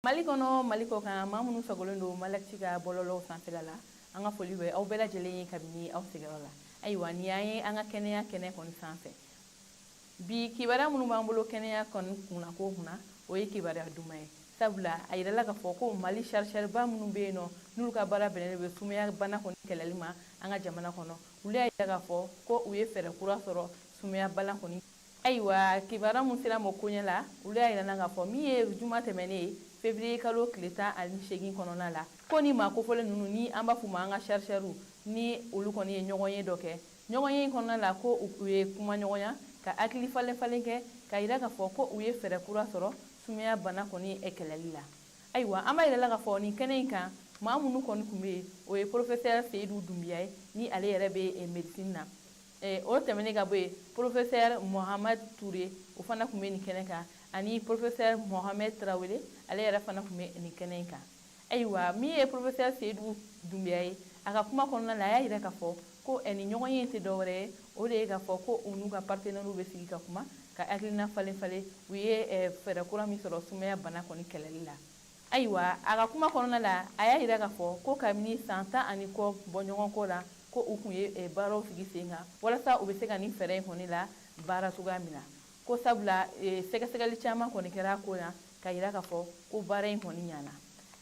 Mali kɔnɔ, Mali kɔ kan, maa minnu sagolen don Malakiti ka bɔlɔlɔw sanfɛla la, an ka foli bɛ aw bɛɛ lajɛlen ye kabini aw sigiyɔrɔ la. Ayiwa, nin y'an ye an ka kɛnɛya kɛnɛ kɔni sanfɛ bi. Kibaruya minnu b'an bolo kɛnɛya kɔni kunna ko kunna, o ye kibaruya duman ye, sabula a yirala k'a fɔ ko Mali chercheur minnu bɛ yen nɔ, n'olu ka baara bɛnnen bɛ sumaya bana kɔni kɛlɛli ma an ka jamana kɔnɔ, olu y'a yira k'a fɔ ko u ye fɛɛrɛ kura sɔrɔ sumaya bana kɔni. Ayiwa, kibaruya mun sera ma koɲɛ la, olu y'a yira k'a fɔ min ye juma tɛmɛnen ye, février kalo tile 18 kɔnɔna la, ko ni maa kofɔlen ninnu, ni an b'a f'u ma an ka chercheurs, ni olu kɔni ye ɲɔgɔn ye dɔ kɛ. Ɲɔgɔn ye in kɔnɔna la, ko u ye kuma ɲɔgɔnya ka hakili falen falen kɛ, ka yira k'a fɔ ko u ye fɛɛrɛ kura sɔrɔ sumaya bana kɔni kɛlɛli la. Ayiwa, an b'a yira la k'a fɔ nin kɛnɛ in kan, maa minnu kɔni tun bɛ yen, o ye professeur Seyidu Dunbiya ye, ni ale yɛrɛ bɛ médecine na. O tɛmɛnen ka bɔ yen, professeur Mohamed Touré, o fana tun bɛ nin kɛnɛ kan, ani professeur Mohamed Tarawele, ale yɛrɛ fana tun bɛ nin kɛnɛ in kan. Ayiwa, min ye professeur Seyidu Dunbiya ye, a ka kuma kɔnɔna la, a y'a yira k'a fɔ ko nin ɲɔgɔn ye tɛ dɔwɛrɛ ye, o de ye k'a fɔ ko u n'u ka partenaires bɛ sigi ka kuma, ka hakilina falen falen, u ye fɛɛrɛ kura min sɔrɔ sumaya bana kɔni kɛlɛli la. Ayiwa, a ka kuma kɔnɔna la, a y'a yira k'a fɔ ko kabini san 10 ani kɔ bɔ ɲɔgɔn kɔ la, ko u tun ye baaraw sigi sen kan walasa u bɛ se ka nin fɛɛrɛ in kɔni la baara cogoya min na, ko sabula sɛgɛsɛgɛli caman kɔni kɛra a ko la, ka yira k'a fɔ ko baara in kɔni ɲana.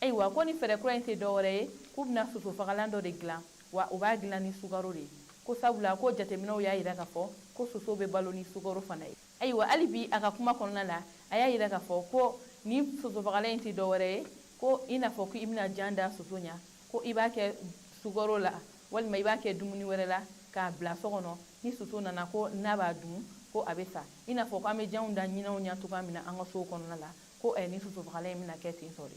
Ayiwa, ko ni fɛɛrɛ kura in tɛ dɔwɛrɛ ye, k'u bɛna soso fagalan dɔ de dilan, wa u b'a dilan ni sukaro de ye, ko sabula ko jateminɛw y'a yira k'a fɔ ko soso bɛ balo ni sukaro fana ye. Ayiwa, hali bi a ka kuma kɔnɔna la, a y'a yira k'a fɔ ko ni soso fagalan in tɛ dɔwɛrɛ ye, ko i n'a fɔ ko i bɛna jan da soso ɲɛ, ko i b'a kɛ sukaro la walima i b'a kɛ dumuni wɛrɛ la k'a bila so kɔnɔ, ni soso nana, ko n'a b'a dun, ko a bɛ sa, i n'a fɔ ko an bɛ janw da ɲinɛw ɲɛ cogoya min na an ka sow kɔnɔna la, ko ni soso fagalan in bɛna kɛ ten tɔ de.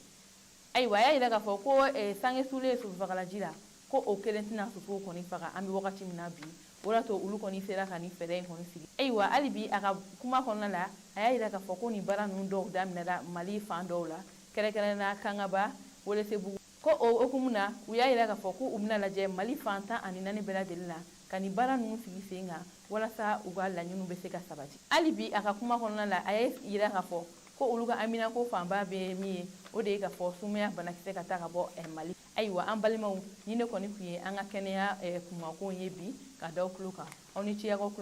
Ayiwa, a y'a yira k'a fɔ ko sange sulen soso fagalanji la, ko o kelen tɛna sosow kɔni faga an bɛ wagati min na bi. O de to olu kɔni sera ka nin fɛɛrɛ in kɔni sigi. Ayiwa, hali bi a ka kuma kɔnɔna la, a y'a yira k'a fɔ ko nin baara ninnu dɔw daminɛra Mali fan dɔw la, kɛrɛnkɛrɛnnenya Kangaba, Welesebugu. Ko o hukumu na, u y'a yira k'a fɔ ko u bɛna lajɛ Mali fan 14 bɛɛ lajɛlen na, ka nin baara ninnu sigi sen kan walasa u ka laɲiniw bɛ se ka sabati. Hali bi a ka kuma kɔnɔna la, a y'a yira k'a fɔ ko olu ka haminako fanba bɛ min ye, o de ye k'a fɔ sumaya banakisɛ ka taa ka bɔ Mali. Ayiwa, an balimaw, ni ne kɔni tun ye an ka kɛnɛya kunkanko ye bi ka da aw tulo kan. Aw ni ce aw ka.